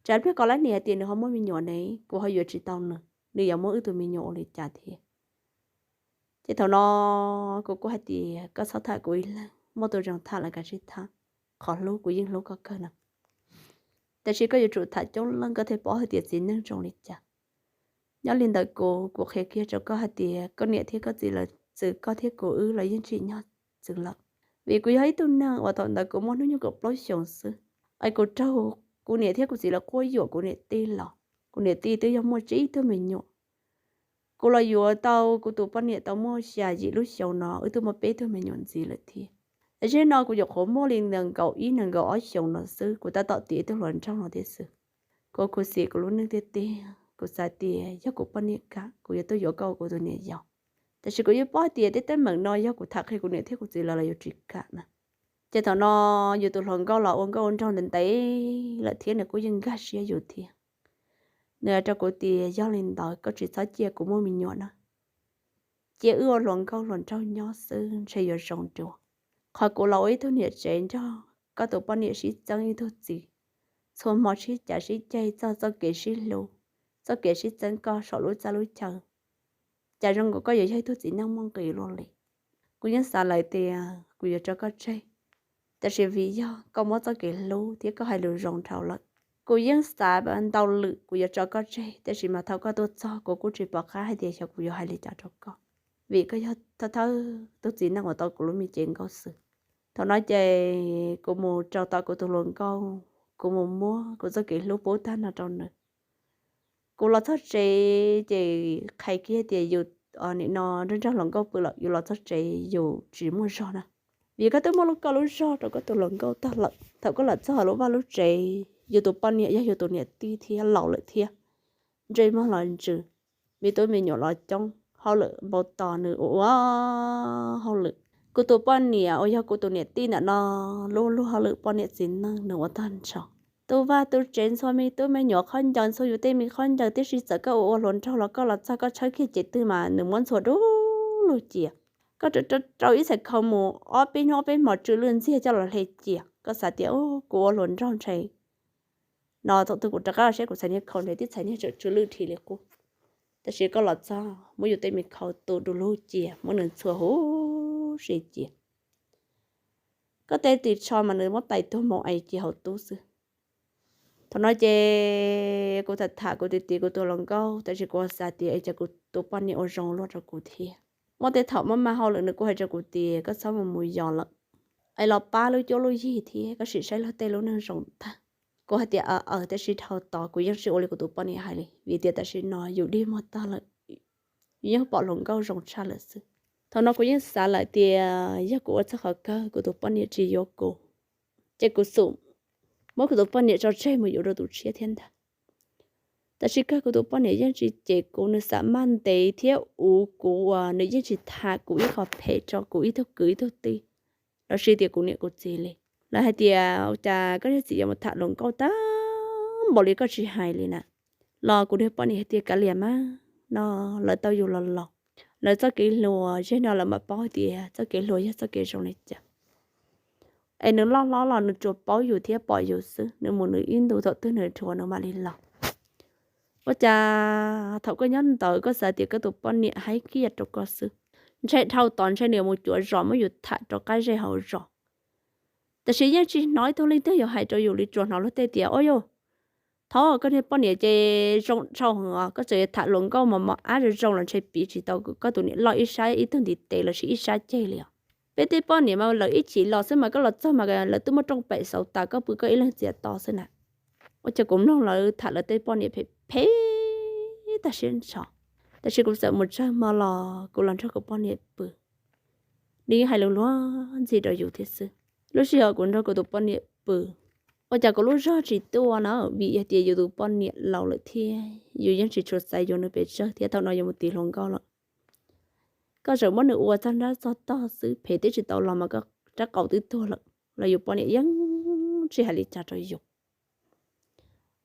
Tsam ib pliag koj lab nim hais tias nws ho muaj me nyuam ne, kuv ho yuav tsis tau nws, nws yuav muab wb tus me nyuam ua li cas thiab? Ces thaum no kuv kuj hais tias, Koj txhob tham kuv ib leeg, muaj tus zoo tham lawv kav tsij tham, qhov hlub kuv yeej hlub koj kawg na. Tab sis koj yuav tsum tham coob leej koj thiaj paub hais tias txiv neej zoo li cas. Nyob li ntawm kuv, kuv qhia kiag rau koj hais tias koj niam thiab koj txiv lawv txwv koj thiab kuv wb los yeej tsim nyog txwv lawm. Vim kuv yog ib tug neeg uas thaum ntawd kuv muaj hnub nyoog kaum plaub xyoos xwb, es kuv raug kuv niam thiab kuv txiv lawv quab yuam kuv niam tij los. Kuv niam tij twb yog muaj tsib tug me nyuam. Kuv los yuav tau kuv tus poj niam tau muaj xya yim lub xyoo no wb twb muaj peb tug me nyuam ntxiv lawm thiab. Es zej no kuv nyuam qhuav muaj li nees nkaum ib nees nkaum ob xyoos no xwb kuv tab tom tiav ib tug hluas nraug no thiab xwb. Kuv khuv xim kuv lub neej tiag tiag, kuv xav tias yog kuv poj niam kam kuv yuav tuaj yuav koj ua kuv tus niam yau. Tab sis kuv yeej paub tias tej teeb meem no yog kuv tham qhia kuv niam thiab kuv txiv lawv los yuav tsis kam na. Ces thaum no yus tus hluas nkauj los ua nkauj ua nraug ntev ntev lawm thiab nws kuj yeej nkag siab yus thiab. Nws hais rau kuv tias yog li ntawd koj tsis txhob cia kuv muaj me nyuam na, cia wb ua hluas nkauj hluas nraug nyob xwb ntshe yuav zoo dua. Qhov kuv los ua ib tug niam tsev nrog koj tus poj niam sib txeeb ib tug txiv, txhua hmo sib cav sib ceg txog txoj kev sib hlub, txoj kev sib txeeb koj saum lub txaj lub chaw, cas zoo nkaus koj yuav yog ib tug txiv neej muaj nqis luaj li. Kuv yeej xav lawm tias kuv yuav tso koj tseg, tab sis vim yog koj muab txoj kev hlub thiab koj hais lus zoo dhau lawm. Kuv yeej xav ntau lwm kuv yuav tso koj tseg, tab sis mas thaum koj tuaj txog kuv kuj tsis pom qab hais tias xyov kuv yuav hais li cas rau koj, vim koj yog thawj thawj tug txiv neej uas tau kuv lub me cev nkauj xwb. Thaum no ces kuv mus rau tom kuv tus hluas nkauj, kuv mus muab kuv txoj kev hlub pub tag no rau nws. Kuv los txog tsev ces qhia kiag tias yus nim no nrog nrog hluas nkauj pw lawm, yus los txog tsev yus tsis muaj zog na. Vim koj twb muaj lub koj lub zog rau koj tus hluas nkauj tag lawm, thaum koj los txog lub vaj lub tsev, yus tus poj niam yog yus tus niam tij thiab laus lawm thiab, ntsej muag los ntsws, me tub me nyuam los coob, hauj lwm npau tos nws ua ua hauj lwm. Kuv tus poj niam uas yog kuv tus niam tij ntawm no, lub luag hauj lwm poj niam txiv neej nws ua tag nrho. Tu vaj tu tsev ntxhua me tub me nyuam khaub ncaws, ntxhua yus tej me khaub ncaws, tiam sis txawm koj ua ua hluas nraug los koj los txog koj tshawb kiag cev twg mas nws muab ntxhua du lug cia. Koj rau ib txhais khau mus ob peb hnub ob peb hmo tsw lwj ntxiag coj los hle cia. Koj xav tias kuv ua hluas nraug ntshe no thaum twg kuv rov qab los saib kuv txhais niag khau ntshe tib txhais niag tseem tsw lwj dhi li qub. Tab sis koj los txog muab yus tej me khau tu du lug cia, muab nws ntxhua huv si cia. Koj tej ris tsho mas nws muab tais tuag mus ais cia hauv tub xwb. Thaum no ces kuv tham tham kuv tiv tiv kuv tus hluas nkauj, tab sis kuv xav tias es cas kuv tus poj niam ua zoo luaj rau kuv thiab. Muaj tej thaum maj mam hauj lwm nws kuj hais rau kuv tias koj txhob mus mus yos lawm, es los pab lub cuab lub yig thiab koj sim saib luag tej lub neej zoo tag. Kuv hais tias, Aws, tab sis dhau tod kuv yeej tsis ua li kuv tus poj niam hais li, vim tias tam sim no yus dig muag tag lawm, yus yeej pom hluas nkauj zoo tshaj lawm xwb. Thaum no kuv yeej xav lawm tias yog kuv ua txog qhov kawg kuv tus poj niam tsis yuav kuv, ces kuv xum muab kuv tus poj niam tso tseg mus yuav rau tus tshiab thiab ntag. Tab sis kawg kuv tus poj niam yeej tsis cem kuv, nws xam maj ntev thiab ua kuv uas nws yeej tsis tham kuv ib qho phem rau kuv ib tug kwv ib tug tij, los sis tias kuv niam kuv txiv li. Lawv hais tias, Ua cas koj niag txiv yuav mus tham hluas nkauj tag npaum li koj tsis hais li na? Los kuv niag poj niam hais tias, Kav liam mas, no lawv tau yus los laus, lawv txoj kev hluas, zaum no lawv mam paub hais tias txoj kev hluas yog txoj kev zoo li cas. Es nws loj hlob los nws tsuas paub yus thiab pom yus xwb, nws mus nws ib ntus, thaum twg nws dhuav nws mam li los. Ua cas thaum koj nyob ntawd koj xav tias koj tus poj niam haib kiag rau koj xwb, ntshe dhau tod ntshe nws mus cuav zos muab yus tham rau qab zej hauv zos. Tab sis yeej tsis hnov ib tug leej twg yuav hais rau yus li, tsuas hnov luag tej tias, Ua yog, thov koj niag poj niam ces zoo tshaj heev os, koj txawm yuav tham hluas nkauj mos mos ab zoo zoo los ntshe piv tsis tau koj tus niam loj ib sab ib tug ntiv tes los sis ib sab ceg li os. Peb tej poj niam mas lawv ib chim los xwb mas koj los txog mas lawv twb muaj rooj pem xauv tas, koj pw koj ib leeg txias to xwb na. Ua cas kuv mloog lawv tham lawv tej poj niam phem phem tag siab ntsho. Tab sis kuv txawm mus tsawg hmo los kuv los nrog kuv poj niam pw, nws yeej hais lus luag ntxhi rau yus thiab xwb. Lub sij hawm kuv nrog kuv tus poj niam pw, ua cas kuv lub zog tsis tuaj na, vim yog tias yus tus poj niam laus lawm thiab yus yeej tsis tshua xav yuav nws pes tsawg thiab, thaum no yuav mus tiv hluas nkauj lawm. Koj tseem muab nws ua txog nrab txog tog xwb, phem twb tsis tau los mas koj rab qau twb tuag lawm, los yus poj niam yeej tsis hais li cas rau yus.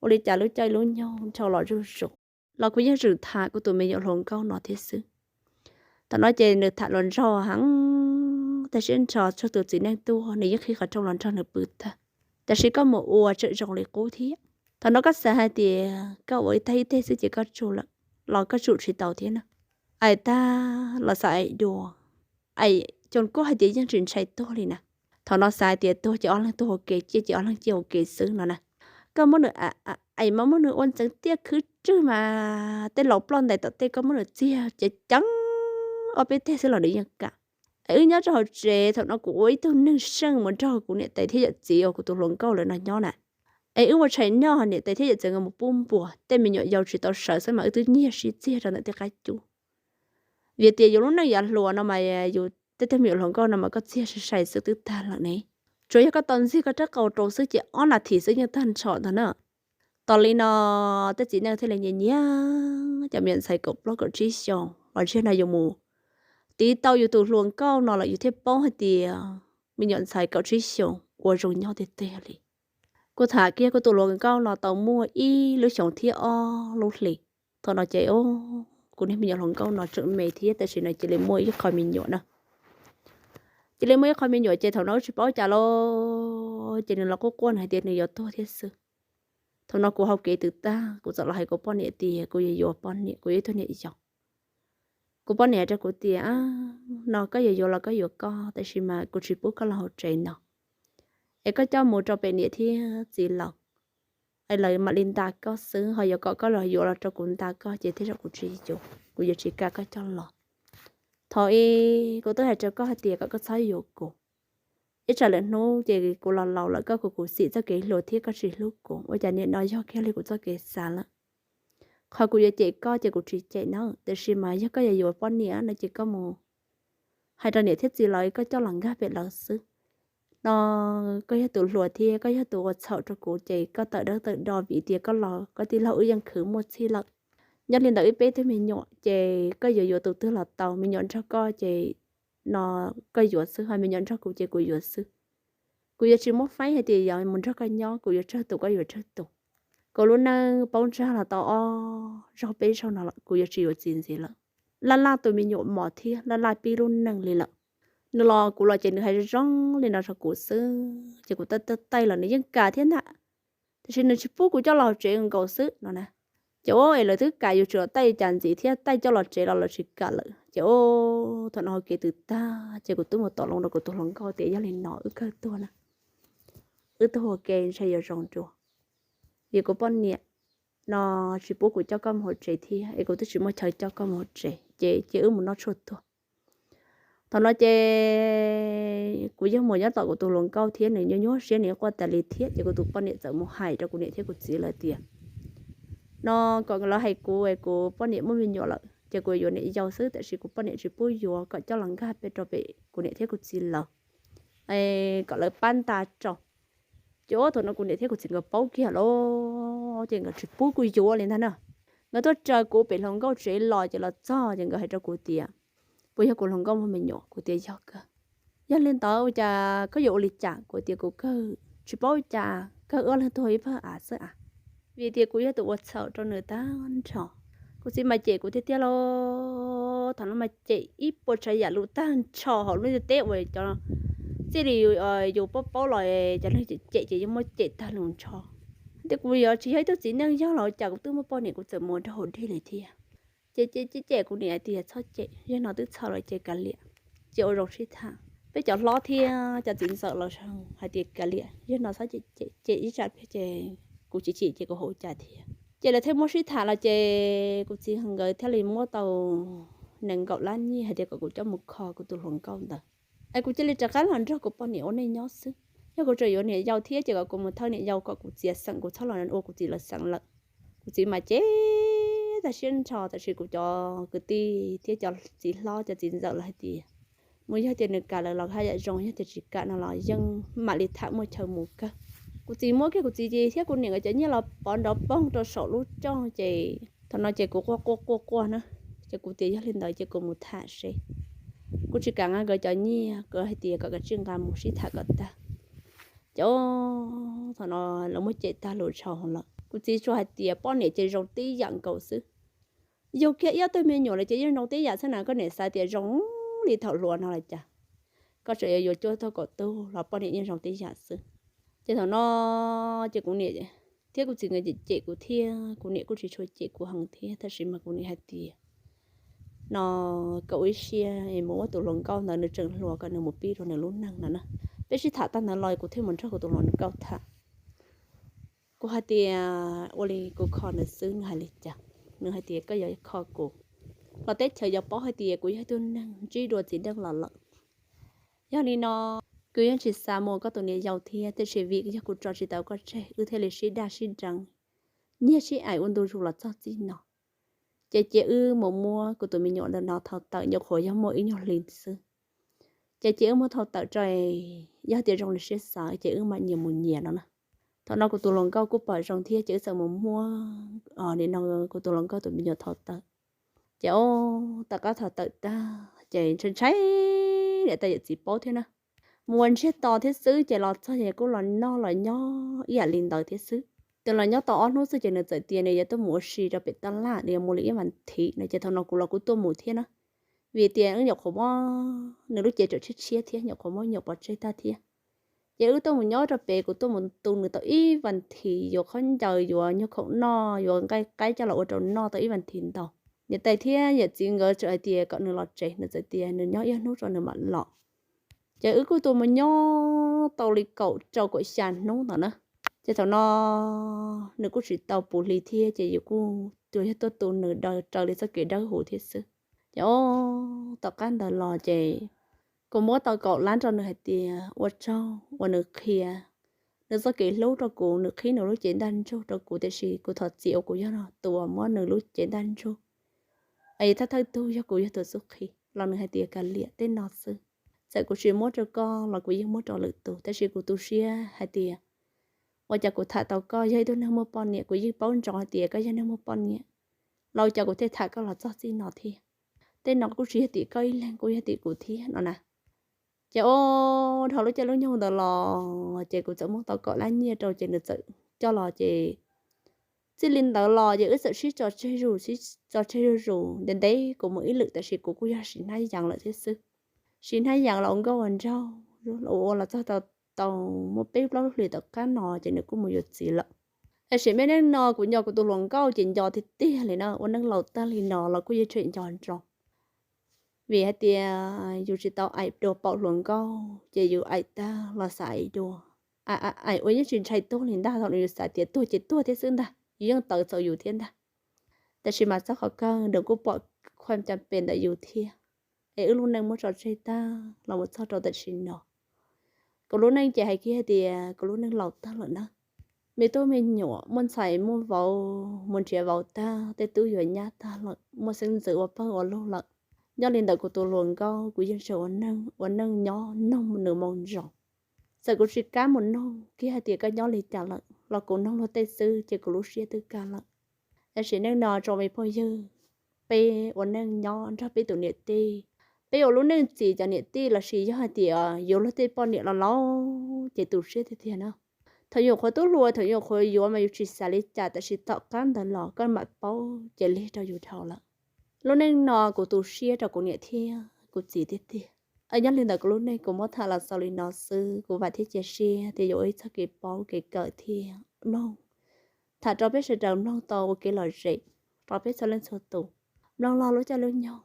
Ua li cas lub caij lub nyoog dhau los zuj zus los kuv yeej tseem tham kuv tus me nyuam hluas nkauj no thiab xwb. Thaum no ces nws tham hluas nraug heev, tag siab ntsho txog tus txiv neej tuaj, nws yeej qhib qhov rooj los nrog nws pw tag. Tab sis koj mus ua tseem zoo li qub thiab. Thaum no koj xav hais tias koj ua ib tag ib teg xwb ces koj tsum lawm, los koj tsum tsis tau thiab na. Aim tag los xav aim dua, aim coo kuj hais tias yeej tsis ntshai tuag li na. Thaum no xav hais tias tuag ces ob leeg tuag ua ke, ciaj ces ob leeg ciaj ua ke xwb no na. Koj muab nws aim mas muab nws ua ntxeev tiaj khwb rwg mas tej laus ploj ntais tom tej koj muab nws txiag ceev ceev ob peb teg xwb los nws yeej kam. Es wb nyob rau hauv tsev, thaum no kuv ua ib tug neeg seej mus nrog kuv niam tais thiab yawm txiv uas kuv tus hluas nkauj lawv no nyob na. Es wb mus tshais noj, niam tais thiab yawm txiv nkawd mus pub npua, tej me nyuam yaus tsis tau sawv xwb mas wb twb nyiag sib txiag rau ntawm tej qab cub. Vim tias yus lub neej yav hluas no mas yus tej tug me nyuam hluas nkauj no mas koj txiag sai sai xwb twb tag lawm ne. Tsuas yog koj tau ntxig koj rab qau rau xwb ces ob nas this xwb yeej tag nrho ntag na. Tas li no tej txiv neej thiaj li nyiam nyiam cov me nyuam ntxhais kaum plaub kaum tsib xyoos los ntshe no yus mus tiv tau yus tus hluas nkauj no lawm yus thiaj paub hais tias me nyuam ntxhais kaum tsib xyoos ua zoo nyob tiag tiag li. Kuv tham kiag kuv tus hluas nkauj no tau muaj ib lub xyoos thiab ob lub hlis. Thaum no ces kuv niag me nyuam hluas nkauj no tseem me thiab, tab sis no cia li muaj ib qho me nyuam na. Cia li muaj ib qho me nyuam ces thaum no wb tsis paub cas los ces nws los quaj quaj nws hais tias nws yuav tuag thiab xwb. Thaum no kuv hau kev twb tag, kuv txawm los hais kuv poj niam tias kuv yuav yuav poj niam, kuv yuav ib tug niam yau. Kuv poj niam hais rau kuv tias, No koj yuav yuav los koj yuav koj, tab sis mas kuv tsis pub koj los hauv tsev no, es koj coj mus rau pem niam thiab txiv lawm, es lawv mam li nta koj xwb. Ho yuav kom koj los yuav los rau kuv nta koj ces tej zaum kuv tsis yuav, kuv yuav tsis kam koj coj los. Thaum ub kuv twb hais rau koj hais tias kom koj txhob yuav kuv, ib tsam lwm hnub ces kuv los laus lawm koj kuv khuv xim txoj kev hluas thiab koj tsis hlub kuv, ua cas nim no yog kiag li kuv txoj kev xav lawm. Qhov kuv yuav cem koj ces kuv tsis cem na, tiam sis mas yog koj yuav yuav poj niam no ces koj mus hais rau niam thiab txiv lawv koj coj los nkag pem lawv xwb. No koj yog tus hluas thiab koj yog tus ua txhaum rau kuv ces koj tawm dawb tawm do vim tias koj los koj tij laug wb yeej khwv muaj txhij lawm. Nyob li ntawd wb peb tug me nyuam ces koj yuav yuav tus twg los tau, me nyuam nrog koj ces no koj yuav xwb, ho me nyuam nrog kuv ces kuv yuav xwb. Kuv yuav tsis muab faib hais tias yuav mus nrog koj nyob, kuv yuav tsawg tus koj yuav tsawg tus. Kuv lub neej paub ntsag los tau ob zaug peb zaug no lawm, kuv yuav tsis yuav txiv ntxiv lawm. Laj laj tus me nyuam mos thiab laj laj pib lub neej li lawm. Nws los kuv los ces nws hais zoo zoo li no rau kuv xwb ces kuv taij taij taij los nws yeej kam thiab ntag. Tiam sis nws tsis pub kuv coj los hauv tsev nkaus xwb no na. Ces ua es lawv twb kam yus tsis los taij cas ntxiv thiab, taij coj los tsev los lawv tsis kam lawm. Ces ua thaum no hau kev twb tag ces kuv twb mus tom loo rau kuv tus hluas nkauj tias yog li no wb kawg tuag na, wb tuag ua ke ntshe yuav zoo dua. Vim kuv poj niam no tsis pub kuv coj koj mus hauv tsev thiab es kuv twb tsis muaj chaw coj koj mus hauv tsev ces cia wb mus noj tshuaj tuag. Thaum no ces kuv yeej mus nyob tom kuv tus hluas nkauj thiab nws nyuaj nyuaj siab nws quaj tas li thiab ces kuv tus poj niam txawm mus hais rau kuv niam thiab kuv txiv lawv tias no kom lawv hais kuv es kuv poj niam muaj me nyuam lawm ces kuv yuav niam yau xwb, tab sis kuv poj niam tsis pub yuav, kom coj los nkag pem rau pem kuv niam thiab kuv txiv lawv kom lawv pab nta rau. Ces ua thaum no kuv niam thiab kuv txiv nkawd paub kiag lawm ces nkawd tsis pub kuv yuav li ntag na. Nkawd tuaj raws kuv pem hluas nkauj tsev los ces los txog ces nkawd hais rau kuv tias puas yog kuv hluas nkauj muaj me nyuam, kuv tias yog kawg. Yog li ntawd ua cas koj yuav ua li cas? Kuv tias kuv kawg tsis paub ua cas, kawg ob leeg tuag ib pawg av xwb a. Vim tias kuv yog tus ua txhaum rau nws tag nrho. Kuv txiv mas cem kuv tiag tiag lauj, thaum no mas cem ib puas tsav yam lus tag nrho hauv lub ntiaj teb uas cov txij li yus paub paub los cov neeg cem ces yeej muab cem tag lus nrho. Tias kuv yuav tsis yog ib tug txiv neej yog los cas kuv twb muaj poj niam kuv txawm mus rau hauv dej li thiab. Ces cem cem kuv niam hais tias txhob cem, yog no twb txhaum lawm ces kav liam, ces ua zoo sib tham. Peb cov hlob thiab cov txiv ntxawm los hais tias kav liam, yog no txhob cem, cem ib tsam pliag ces kuv chim chim ces kuv hauv cas thiab. Ces lawv thiaj muab sib tham los ces kuv txiv nkawd thiaj li muab tau nees nkaum lab nyiaj hais tias kom kuv coj mus kho kuv tus hluas nkauj ntawd es kuv cia li rov qab los nrog kuv poj niam ua neej nyob xwb. Yog kuv tseem yuav niam yau thiab ces kom kuv mus thawj niam yau kom kuv txiav xeem, kuv txhob los ua kuv txiv lawv xeem lawm. Kuv txiv mas cem tag siab nrho, tab sis kuv cov kwv tij thiab cov txiv hlob cov txiv ntxawm lawv hais tias mus yog tias nws kam lawm los haj yam zoo, yog tias tsis kam no los yeej mam li tham muaj chaw mus kawg. Kuv txiv muab kiag kuv txiv thiab kuv niam nkawd cov nyiaj los pov nrov poog rau saum lub rooj ces thaum no ces kuv quaj quaj quaj quaj na, ces kuv tias yog li ntawd ces kuv mus tham seb. Kuv tsis kam nqa nkawd cov nyiaj, kuv hais tias kom kav tsij nqa mus sib tham kom tag. Ces thaum no lawv muab cem tag lus tshau lawm, kuv txiv tsuas hais tias poj niam ces zoo tib yam nkaus xwb. Yug kiag ib ob tug me nyuam lawm ces yeej zoo tib yam xwb na, koj niam xav tias zoo li thaum hluas no los cas, koj tseem yuav yuav cuaj tug kaum tug los poj niam yeej zoo tib yam xwb. Ces thaum no ces kuv niam thiab kuv txiv nkawd cem kuv thiab kuv niam kuj tsis tshua cem kuv heev thiab, tab sis mas kuv niam hais tias no kom ua ib siab es mus muab tus hluas nkauj ntawd, nws tseem hluas, kom nws mus pib rau nws lub neej no na. Peb sib tham tag ntawd los kuv thiaj mus nrog kuv tus hluas nkauj tham. Kuv hais tias ua li kuv kho nws xwb, nws hais li cas? Nws hais tias koj yuav kho kuv los teb chaws yuav paub hais tias kuv yog ib tug neeg ntsib dua txiv neej los lawm. Yog li no kuv yeej tsis xav mus ua koj tus niam yau thiab, tiam sis vim yog kuv tso tsis tau koj tseg wb thiaj li sib daj sib deev, nyiag sib aim ua ntu zus los txog txij no. Ces cia wb mus muab kuv tus me nyuam ntawm no thau tawm, nyuam qhuav yog muaj ib nyuag hli xwb. Ces cia wb muab thau tawm tso, yog tias zoo li siab xav ces wb mam nyias mus nyias no na. Thaum no kuv tus hluas nkauj kuj pom zoo thiab ces wb txawm mus muab, nim no kuv tus hluas nkauj tus me nyuam thau tawm. Ces o, tom qab thau tawm tag ces ntshai ntshai niam tais yawm txiv paub thiab na. Mus ua ntsiag to thiab xwb ces los txog ces kuj los noj los nyob ib yam li ntawd thiab xwb. Ces los nyob tau ob hnub xwb ces nws txawm tias nws yuav tuaj mus ua si rau pem taj laj, nws yuav mus li ib vas thiv no. Ces thaum no kuv los kuv tuaj mus thiab na, vim tias wb nyuam qhuav muab, nws lub cev tseem tshiab tshiab thiab, nyuam qhuav muab nyuam pov tseg tag thiab. Ces wb tuaj mus nyob rau pem, kuv tuaj mus tu nws tau ib vas thiv, yuav khaub ncaws, yuav nyuag khoom noj, yuav nqaij qaib coj los ua rau noj tau ib vas thiv ntau. Niam tais thiab yawm txiv nkawd txawm hais tias kom nws los tsev, nws txawm tias nws nyob ib hnub tso nws mam los. Ces wb kuj tuaj mus nyob tau li kaum rau kaum xya hnub ntawd na. Ces thaum no nws kuj tsis tau puv hli thiab ces yus kuj tsuas yog tuaj tu nws daws raws li txoj kev dawb huv thiab xwb. Ces o, tom qab ntawd los ces kuv muab tau kaum lab rau nws hais tias ua tsaug uas nws qhia nws txoj kev hlub rau kuv, nws qhib nws lub cev ntaj ntsug rau kuv, tiam sis kuv thov txim uas kuv yog tus uas muab nws lub cev ntaj ntsug, es thawj thawj tug yog kuv yog tus xub qhib los nws hais tias kav liam, tej no xwb, txawm kuv tsis muab rau koj los kuv yeej muab rau lwm tus, tab sis kuv tu siab hais tias ua cas kuv tham tau koj yog ib tug neeg muaj poj niam, kuv yeej paub ntsoov hais tias koj yog neeg muaj poj niam, los ua cas kuv thiaj tham koj los txog txij no thiab. Tej no kuj tsis yog tim koj ib leeg, kuj yog tim kuv thiab no na. Ces o, dhau lub caij lub nyoog ntawd los ces kuv txawm muab tau kaum lab nyiaj rau ces nws txawm coj los ces txij li ntawd los ces wb txawm sib tso tseg zuj zus, sib tso tseg zuj zus ntev ntev, kuv mus ib lwm tab sis kuv kuj yog siv hnab yees lawm thiab xwb. Siv hnab yees los ua nkauj ua nraug, ua ua los txog tau, tau muaj peb plaub lub hlis tom qab no ces nws kuj mus yuav txiv lawm. Tab sis me neej no kuv nco kuv tus hluas nkauj ces nco tiag tiag li na, ua neej laus tag li no los kuj yeej tseem nco ntsoov. Vim hais tias yus tsis tau aim dua paum hluas nkauj ces yus aim tag los xav aim dua, aim ua yeej tsis ntshai tuag li ntag, thaum no yus xav tias tuag ces tuag thiab xwb ntag, yus yeej tawv txaus yus thiab ntag. Tab sis mas txog qhov kawg nws kuj pom khuam cam pes ntawm yus thiab. es wb lub neej muab tso tseg tag los mus txog rau tam sim no. Kuv lub neej ces hais kiag hais tias kuv lub neej laus tag lawm na. Me tub me nyuam muaj ntxhais muaj vauv, mus nrhiav vauv tag, tej tub yuav nyab tag lawm, muaj xeeb ntxwv ua pawg ua lug lawm. Nyob li ntawm kuv tus hluas nkauj, kuv yeej tseem ua neej, ua neej nyob nug nws moo zoo. Txawm kuv tsis kam mus nug kiag hais tias koj nyob li cas lawm los kuv nug luag tej xwb ces kuv lub siab twb kaj lawm. Tam sim neej no tsoom me phooj ywg, peb ua neej nyob nrog peb tus niam tij, peb ua lub neej txim cov niam tij lossis yog hais tias yuav luag tej poj niam los laus ces tu siab tiag tiag na. Thaum nyuam qhuav tub hluas, thaum nyuam qhuav yuav mas yus tsis xav li cas, tab sis tom qab ntawd los koj mam paub ces lig rau yus dhau lawm. Lub neej no kuv tu siab rau kuv niam thiab kuv txiv tiag tiag. Nyob li ntawm kuv lub neej kuv muab tham los xaus li no xwb, kuv vam thiab cia siab tias yuav ua ib txoj kev paub kev kawm thiab mloog, tham rau peb sawv daws mloog tau ua kev lom zem rau peb txhua leej txhua tus. Mloog log lub caij lub nyoog,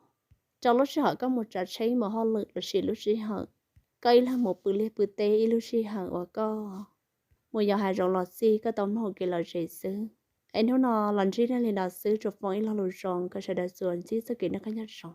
rau lub sij hawm koj mus tsav tsheb mus hauj lwm lossis lub sij hawm koj ib leeg mus pw liaj pw teb, ib lub sij hawm uas koj mus yos hav zoov los xij, koj tau mloog ua kev lom zem xwb. Es hnub no los ntsib nej li no xwb, tsuas foom ib lo lus zoo kom sawv daws tsuas ntsib txoj kev noj qab nyob zoo.